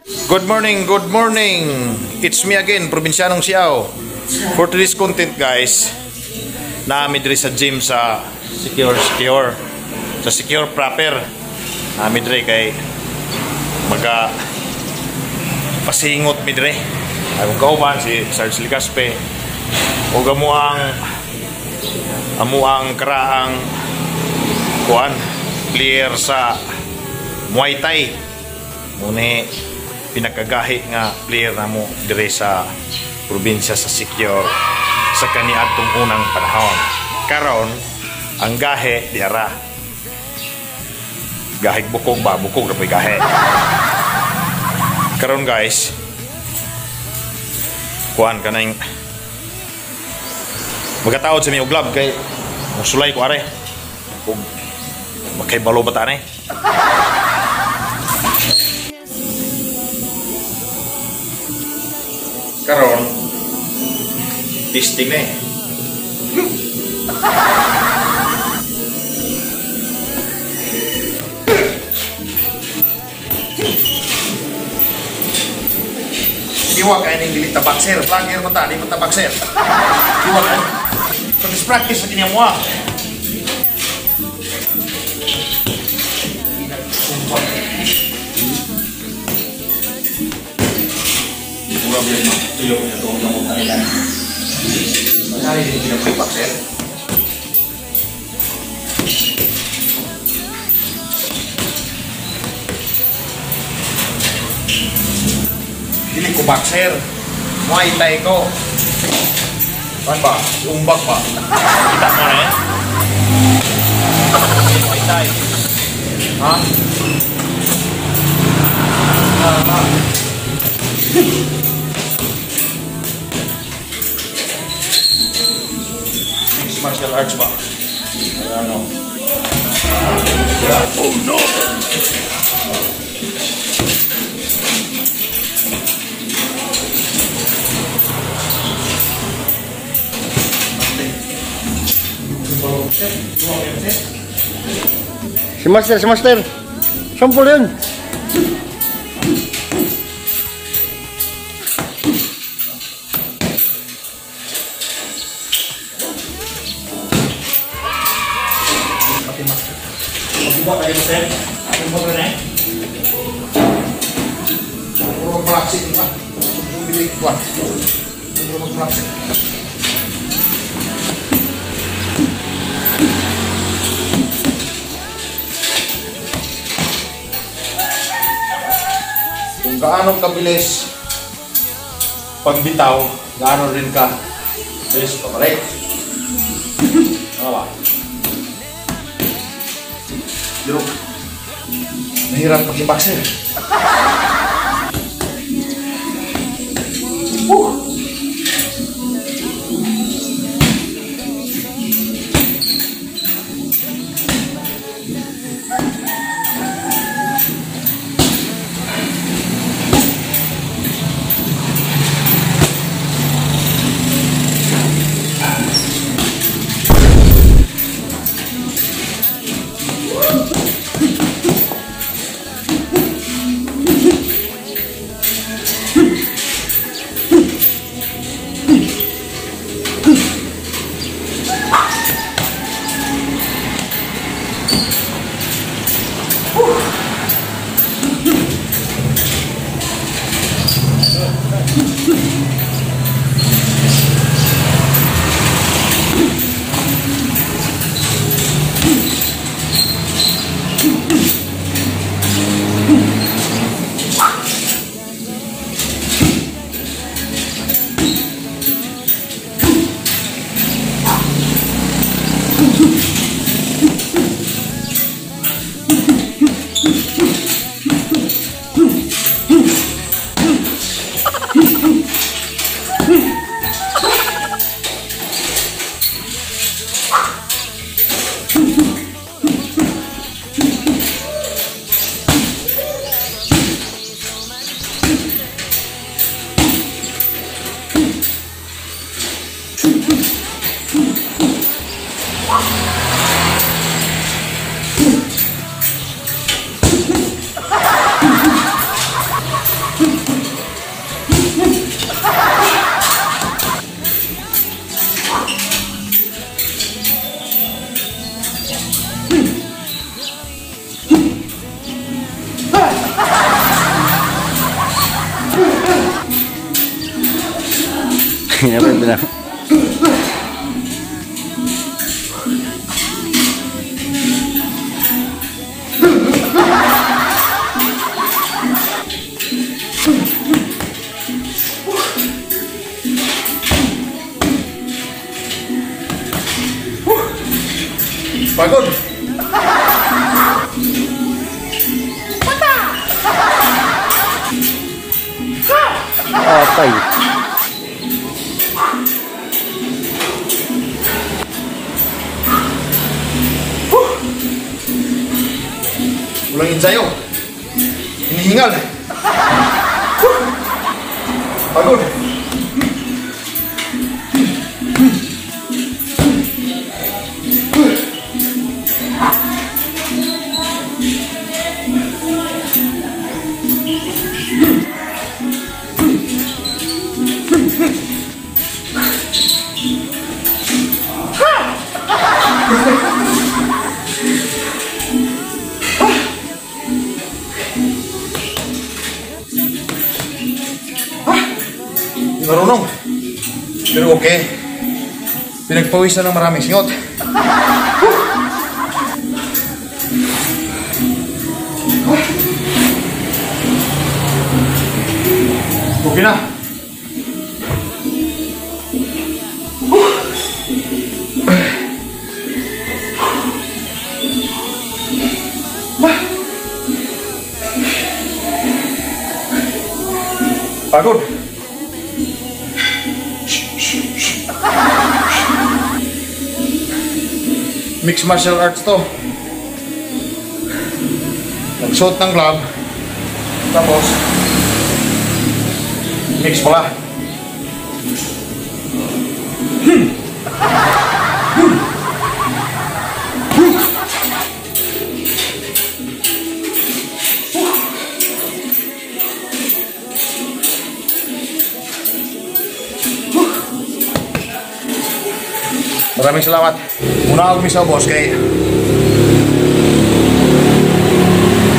Good morning, good morning. It's me again, Probinsyanong Siaw. For today's content, guys, naami diri sa gym sa Secure Secure. Sa Secure proper. Naami diri kay maga pasingot mi diri. Akong kauban si Sarge Ligaspe. Ug amo ang karaang kuan player sa Muay Thai. Muni pinakagahi nga player namo dire sa probinsya sa Secure sa kaniadtong unang panahon. Karon ang gahe diara. Gahig bukog ba? Bukog ra po'y gahe. Karon, guys, kuan kanang magataod sa mi og glove kay musulay ko are. Ug makay balo ba ta ni? Karon testing na eh. Iwa kayo ng dili tabakser. Vlogger mo ta, di mo tabakser. Iwa kayo. Practice practice sa kanya mo ah. Masari din pinag-boxer. Dili ko boxer. Muay Thai ko. Kan ba? Umbak ba? Kita mo na eh. Muay Thai. Ha? Ah. Mixed martial arts ba? Ano? Oh no! Si Master, si Master. Sampol yun. Magbuka kayo, sir. Magbuka na eh. Puro mag-proxy, di ba? Bumili ko. Puro mag-proxy. Kung gaano kabilis pagbitaw, gaano rin ka bilis pabalik. Ano ba? Pero mahirap pag-boxer. Woo! Pagod. Atay. Walang ensayo. Hinihingal. Pagod. Marunong. Pero okay. Pinagpawisan ng maraming singot. Okay na. Pagod. Mixed martial arts to. Nagsuot ng glove. Tapos mix pala. Maraming salamat. Muna ako misa boss kay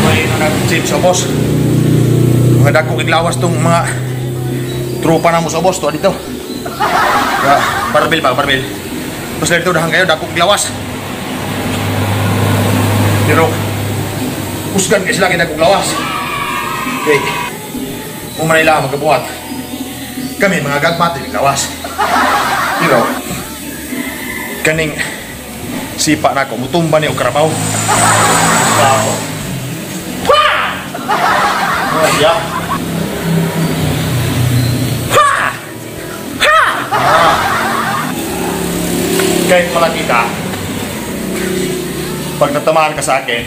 may nag-gym sa boss. Mga dako iglawas tong mga tropa na mo sa boss to dito. Barbell ba, barbell. Tapos dito dahan kayo dako iglawas. Pero kusgan kay sila kay dako iglawas. Okay. Mo man ila magabuhat. Kami mga gagmat iglawas. Pero kaning sipa na ako, mutumba ni og karabaw. Wow. Ha! Ha! Ha! Ha! Kahit malaki ka, pag natamaan ka sa akin,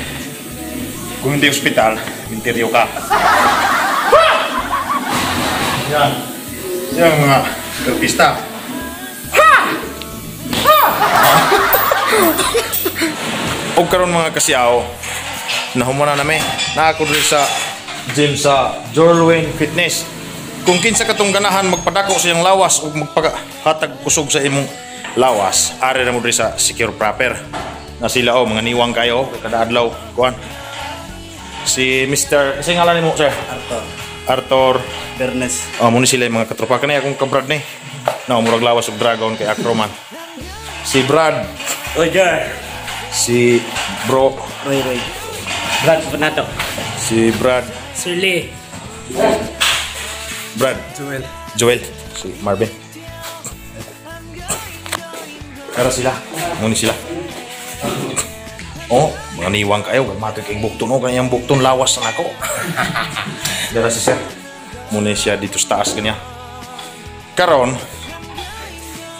kung hindi ospital, minteryo ka. Ha! Yan. Yan ang mga karpista. Og karon mga kasiyaw, nahumana nami. Naa ko diri sa gym sa Jorwin Fitness. Kung kinsa katong ganahan magpadako sa iyang lawas ug magpahatag kusog sa imong lawas, ari ra mo diri sa Secure Proper. Na sila oh, mga niwang kayo kada adlaw kuan. Si Mr. Kasi ngalan nimo sir? Arthur. Arthur Bernes. Oh, muni sila yung mga katropa kani akong kabrad ni. Na murag lawas og dragon kay Acroman. Si Brad. Roger. Si Bro. Roy Roy. Brad Bonato. Si Brad. Sir Lee. Brad. Joel. Joel. Si Marvin. Pero sila. Muni sila. Oh, mga niwang kayo. Matoy kay bukton. Oh, kanyang bukton lawas na ako. Dara si sir. Muni siya dito sa taas kanya. Karon,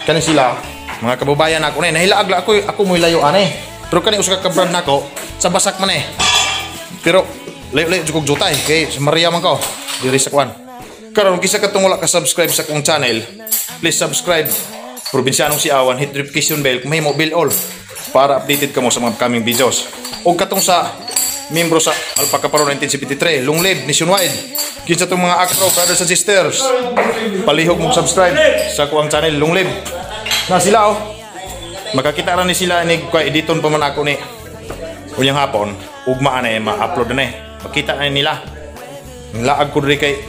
kani sila, mga kababayan ako na eh. Nahilaag la ako, ako mo'y layo ane. Pero kani usa ka kabrad nako, sa basak man eh. Pero layo-layo jud kog jutay kay sa Maria man ko diri sa kuan. Karon kisa katong wala ka subscribe sa akong channel, please subscribe. Probinsianong Siawan, hit notification bell kung mahimo bell all para updated kamo sa mga upcoming videos. Og katong sa membro sa Alpha Kaparo 1973, long live nationwide. Kinsa tong mga acro brothers and sisters, palihog mong subscribe sa akong channel, long live. Na sila oh. Makakita ra ni sila ni kay editon pa man ako ni unyang hapon, ugma na eh, ma-upload na eh. Makita na nila. Laag ko diri kay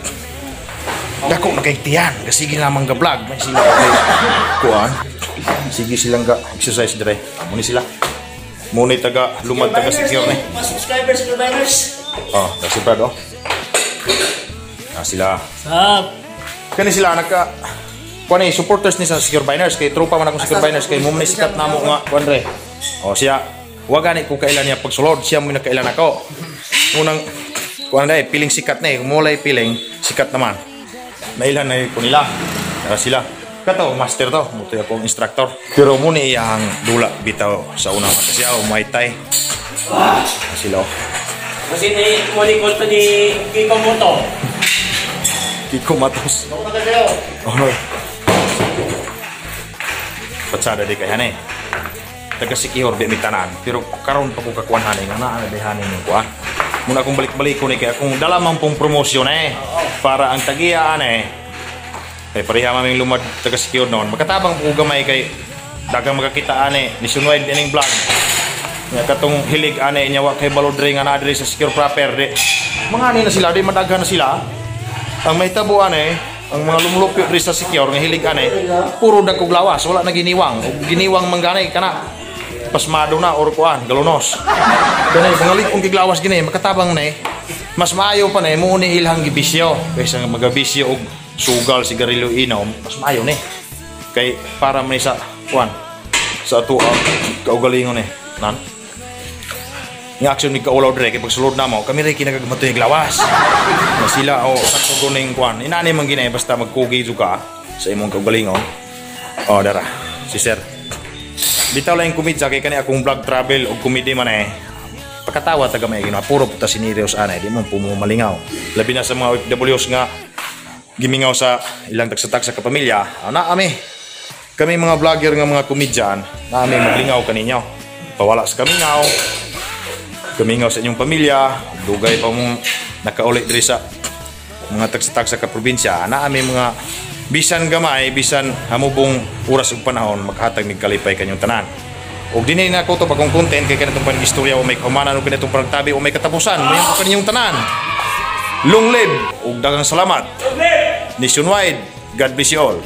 Dako na kay tiyan, kasi lamang ga vlog, may sila kay kuan. Sige silang ga exercise dire. Amo ni sila. Muna taga lumad taga secure ni. Mga subscribers, subscribers. Oh, si Brad oh. Ah, sila. Sap. Kani sila nagka kuan ni supporters ni sa Secure Biners kay tropa man akong Secure Biners kay mo man ni sikat namo nga kuan re. Oh siya wa gani ko kailan niya pagsulod, siya mo nakailan ako. Unang kuan na piling sikat na eh, mulay piling sikat naman. Nailan na ko nila. Tara sila. Kato, master to. Mutoy akong instructor. Pero mo ni iyang dula bitaw sa una kasi ako Muay Thai. Sila oh. Kasi ni mo ni kwento ni Kiko Moto. Kiko Matos. Ako na kayo. Oh no. Patsada di kay hanay. Taga Sikihor di mi tanan, pero karon pa ko kakuan hanay nga naa na hanay ni kuan. Muna akong balik-balik ko ni kay akong dala man pong promosyon eh para ang tagiya ane kay pareha maming lumad taga Sikihor noon. Makatabang po ko gamay kay daghang makakita ane nationwide ining vlog. Nya katong hilig ane nya wa kay balodre nga naa diri sa Secure proper di. Mga ani na sila di madaghan na sila. Ang mahitabo ane, ang mga lumulupyo diri sa Secure nga hilig ane, puro dagkog lawas, wala na giniwang. Ug giniwang man gani kana pasmado na or kuan, galunos. Ganay mga lig-ong giglawas gini, makatabang na eh. Mas maayo pa na eh, mo ni ilhang gibisyo kaysa nga magabisyo og sugal, sigarilyo, inom, mas maayo ni. Kay para man ni sa kuan sa ato ang kaugalingon eh. Nan. Nga action ni kaulaw dire kay pagsulod namo, kami rin kinagagmatoy lawas. Na sila o sakto guning kuan. Inani man gini basta magkugi jud ka sa imong kaugalingon. Oh dara, si sir. Bitaw lang yung komedya kay kani akong vlog travel og comedy man eh. Pagkatawa taga may ginawa, puro puta sinirios ana, di mo pumumalingaw. Labi na sa mga OFWs nga gimingaw sa ilang tagsa-tagsa ka pamilya, ana ami. Kami mga vlogger nga mga komedyan, na ami maglingaw kaninyo. Pawala sa kamingaw, kamingaw sa inyong pamilya, dugay pa mong nakauli diri sa mga tagsa-tagsa ka probinsya, na ami mga bisan gamay, bisan hamubong oras ug panahon, maghatag mig kalipay kanyong tanan. Ug dinhi na ko to bagong content kay kanitong pangistorya o may kahumanan o kanitong panagtabi o may katapusan, may ko kaninyong tanan. Long live ug daghang salamat. Nationwide, God bless you all.